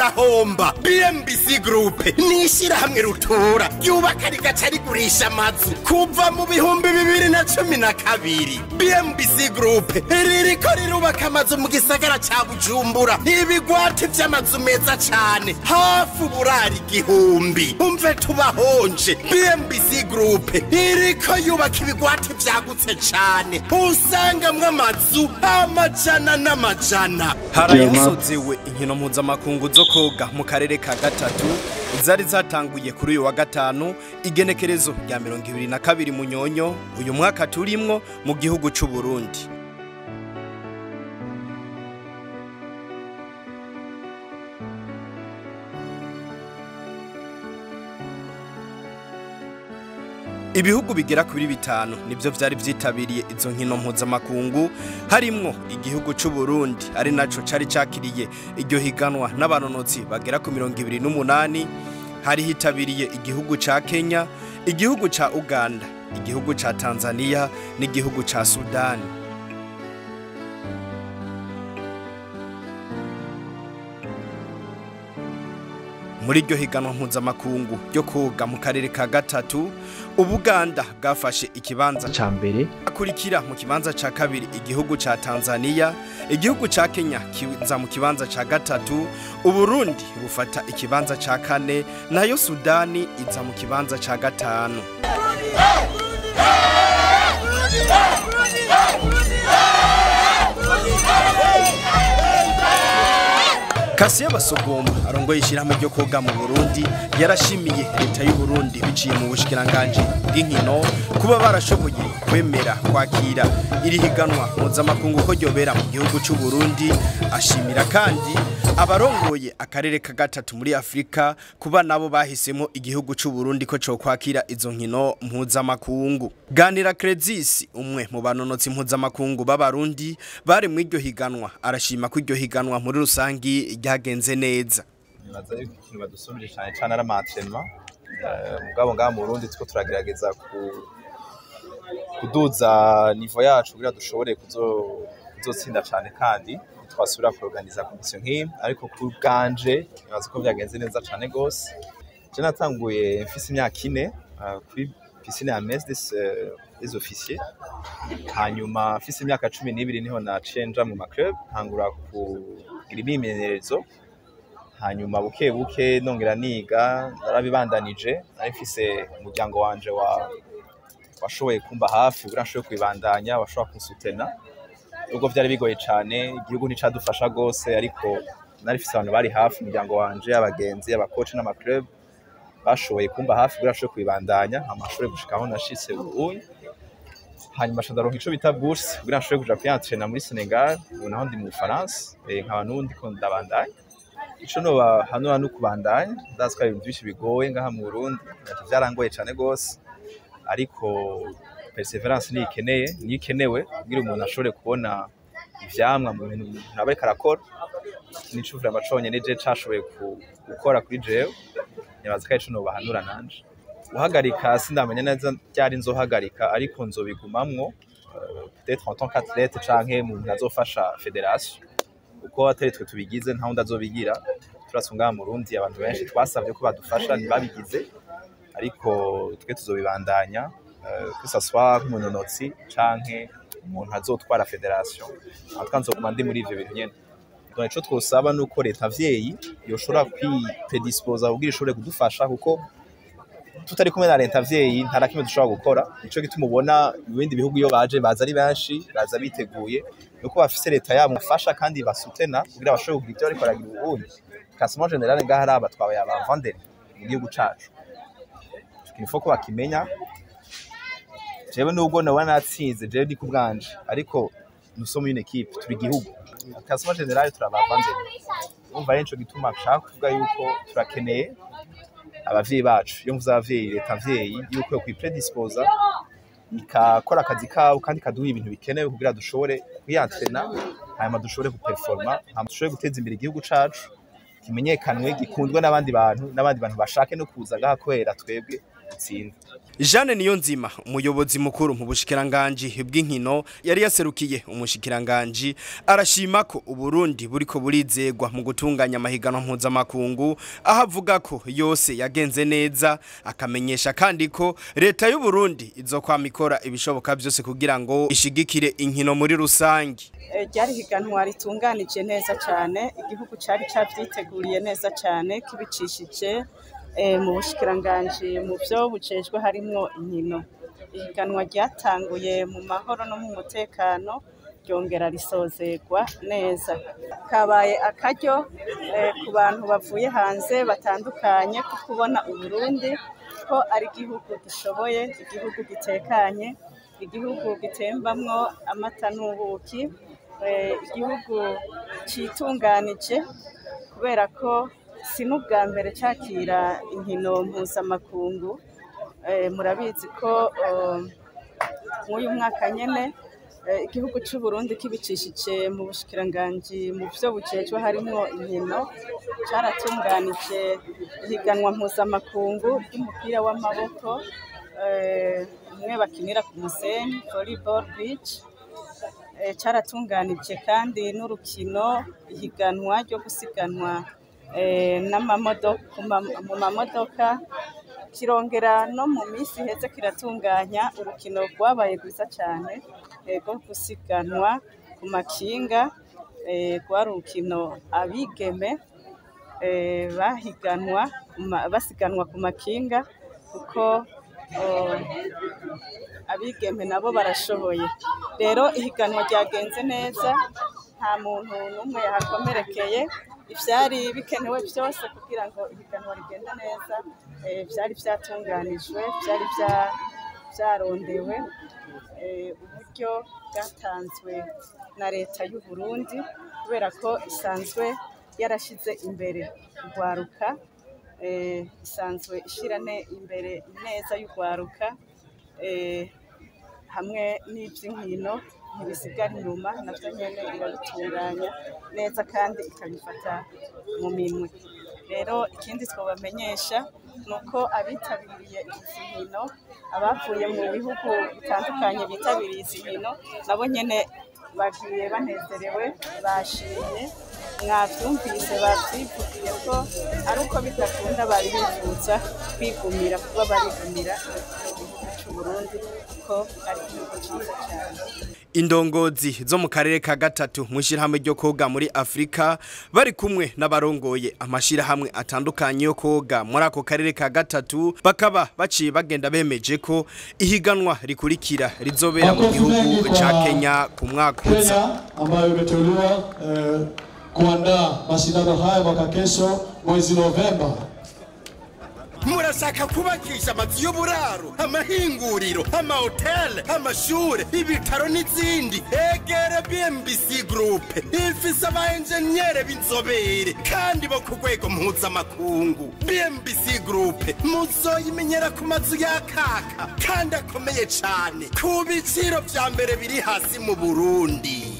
Urahomba. BMBC Group ni ishyirahamwe rutura ryubaka rigaca rigurisha amazu kuva mu 2012. BMBC Group ririko rirubaka amazu mu gisagara ca Bujumbura, ibigwati vy'amazu meza cane, hafi uburari 1000. Umve tubahonje, BMBC Group iriko yubaka ibigwati vyagutse cane, usangamwo amazu amajana n'amajana. Harayasozewe inkino mpuzamakungu zo koga mu karere ka gatatu zari zatanguye kuri uyu wa gatanu, igenekerezo rya 22 Munyonyo uyu mwaka turimwo, mu gihugu c'u Burundi. Ibihugu bigera kuri 5 nivyo vyari vyitabiriye izo nkino mpuzamakungu, harimwo igihugu c'u Burundi ari naco cari cakiriye iryo higanwa n'abanonotsi bagera ku 28. Hari hitabiriye igihugu ca Kenya, igihugu ca Uganda, igihugu ca Tanzania n'igihugu ca Sudani. Muri iryo higanwa mpuzamakungu ryo koga mu karere ka gatatu, Ubuganda bwafashe ikibanza ca mbere, akurikira mu kibanza ca kabiri igihugu ca Tanzania, igihugu ca Kenya kiza mu kibanza ca gatatu, Uburundi bufata ikibanza ca kane, nayo Sudani iza mu kibanza ca gatanu. Kasiya Basogomba arongoye ishyirahamwe ryo koga mu Burundi yarashimiye leta y'u Burundi biciye mu bushikiranganji bw'inkino kuba barashoboye kwemera kwakira iri higanwa mpuzamakungu ko ryobera mu gihugu c'u Burundi. Ashimira kandi abarongoye akarere ka gatatu muri Afrika kuba nabo bahisemo igihugu c'u Burundi ko co kwakira izo nkino mpuzamakungu. Ganira Credis, umwe mu banonotsi mpuzamakungu b'Abarundi bari mu iryo higanwa, arashima ko iryo higanwa muri rusangi ryagenze neza. Nibaza yuko ikintu badusumbije cyane cyane ari ama entraînement. Mugabo ngaha mu Burundi turiko turagerageza kuduza niveau yacu kugira dushobore kuzotsinda cyane, kandi twasubira kuorganiza competition nk'iyi. Ariko ku bwanje nibaza ko vyagenze neza cyane gose. Je natanguye mfise imyaka 4 kuri piscine ya Mess des officiers, hanyuma mfise imyaka 12 niho naciye nja mu ma club ntangura kugira imyimenyerezo, hanyuma buke buke nongera niga, narabibandanije. Nari mfise umuryango wanje washoboye kumba hafi kugira nshobore kubibandanya, washobora kunsutena ubwo vyari bigoye cane, igihugu nticadufasha gose, ariko nari mfise abantu bari hafi, umuryango wanje, abagenzi, abakoci n'ama club bashoboye kumba hafi kugira nshobore kubibandanya, hama nshobore gushika aho nashitse ubu. Hanyuma nca ndaronka ico bita bourse kugira nshobore kuja kwientraîna muri Senegal, ubu naho ndi mu Bufaransa, nkaba n'ubu ndiko ndabandanya. Ico nobahanura ni ukubandanya, ndazi ko ari ibintu vyinshi bigoye ngaha mu Burundi, navyo vyarangoye cane gose, ariko perseverance niyo ikeneye, niyo ikenewe kugira umuntu ashobore kubona ivyamwa mu bintu umuntu aba ariko arakora. Nico vraiment conyene je cashoboye gukora kuri jewe, nibaza ko arico nobahanura nanje. Guhagarika sindamenya neza ryari nzohagarika, ariko nzobigumamwo, peut-être en tant qu'athlète canke mu muntu azofasha fédération, kuko atari twe tubigize nta wundi azobigira. Turasanga ngaha mu Burundi abantu benshi twasavye ko badufasha ntibabigize, ariko twe tuzobibandanya, que ça soit nk'umunonotsi canke umuntu azotwara fédération. En tout cas nzoguma ndi muri ivyo bintu nyene. Donc ico twosaba nuko leta vyeyi yoshobora kwipredisposa kugira ishobore kudufasha, kuko tutari kumwe na leta vyeyi nta na kimwe dushobora gukora. Nico gituma ubona mu bindi bihugu iyo baje baza ari benshi, baza biteguye, nuko bafise leta yabo bafasha kandi basutena kugira bashobore kugira ivyo bariko baragira ubundi. Classement général ngaha araba twabaye abavandere mu gihugu cacu, il faut ko bakimenya. Jewe nubwo noba natsinze, jewe ndi ku bwanje, ariko nous sommes une équipe, turi igihugu. Classement général turabavandere. Umva rero nico gituma nshaka kuvuga yuko turakeneye abavyeyi bacu. Iyo mvuze abavyeyi, leta mvyeyi, yuko yokwipredisposa ikakora akazi kabo kandi ikaduha ibintu bikenewe kugira dushobore kwientraîna, hanyuma dushobore guperforma, hanyuma dushobore guteza imbere igihugu cacu, kimenyekanwe, gikundwe n'abandi bantu, n'abandi bantu bashake no kuza ngaha kubera twebwe dutsinda. Jeanne Niyonzima, umuyobozi mukuru mu bushikiranganji bw'inkino, yari yaserukiye umushikiranganji, arashima ko Uburundi buriko burizegwa mu gutunganya amahiganwa mpuzamakungu, aho avuga ko yose yagenze neza, akamenyesha kandi ko leta y'u Burundi izokwama ikora ibishoboka byose kugira ngo ishigikire inkino muri rusangi. Ryari higanwa ritunganije neza cyane, igihugu cari cavyiteguriye neza cyane kibicishije mu bushikiranganji mu byo bujejwe harimwo inkino. Ihiganwa ryatanguye mu mahoro no mu mutekano, ryongera risozerwa neza. Kabaye akaryo ku bantu bavuye hanze batandukanye ko kubona Uburundi ko ari igihugu gishoboye, igihugu gitekanye, igihugu gitembamwo amata n'ubuki, igihugu citunganije, kubera ko si n'ubwa mbere cakira inkino mpuzamakungu. Murabizi ko mw'uyu mwaka nyene igihugu c'u Burundi kibicishije mu bushikiranganji mu vyo bujejwe harimwo inkino, caratunganije ihiganwa mpuzamakungu ry'umupira w'amaboko, umwe bakinira ku musenyi, volleyball beach. Caratunganije kandi n'urukino ihiganwa ryo gusiganwa mu mamodoka, kirongera no mu minsi iheze kiratunganya urukino rwabaye rwiza cyane rwo gusiganwa ku makinga, rwari urukino abigeme bahiganwa basiganwa ku makinga, kuko abigeme nabo barashoboye. Rero ihiganwa ryagenze neza, nta muntu n'umwe yahakomerekeye, ivyari bikenewe byose kugira ngo ihiganwa rigende neza vyari vyatunganijwe, vyari vyarondewe. Uburyo bwatanzwe na leta y'u Burundi, kubera ko isanzwe yarashize imbere urwaruka, isanzwe ishira imbere neza y'urwaruka, hamwe n'ivy'inkino ntibisigara inyuma, navyo nyene irabitunganya neza kandi ikabifata mu minwe. Rero ikindi twobamenyesha nuko abitabiriye izi nkino, abavuye mu bihugu bitandukanye bitabiriye izi nkino, nabo nyene bagiye banezerewe, bashimye, mwavyumvise bavyivugiye ko ari uko bidakunda bari bifuza kwigumira, kuba barigumira mu gihugu c'u Burundi, ko ari igihugu ciza cane. Indongozi zo mu karere ka gatatu mw'ishirahamwe ryo koga muri Afrika bari kumwe n'abarongoye amashirahamwe atandukanye yo koga muri ako karere ka gatatu, bakaba baciye bagenda bemeje ko ihiganwa rikurikira rizobera mu gihugu ca Kenya ku mwaka uza. Kenya ambayo imeteuliwa kuandaa mashindano haya mwaka kesho mwezi Novemba. Murashaka kubakisha amazu y'uburaro, amahinguriro, amahoteli, amashure, ibitaro n'izindi? Egere BMBC Group ifise aba enjeniyeri b'inzobere kandi bo ku rwego mpuzamakungu. BMBC Group muzoyimenyera ku mazu yakaka kandi akomeye cane ku biciro vya mbere biri hasi mu Burundi.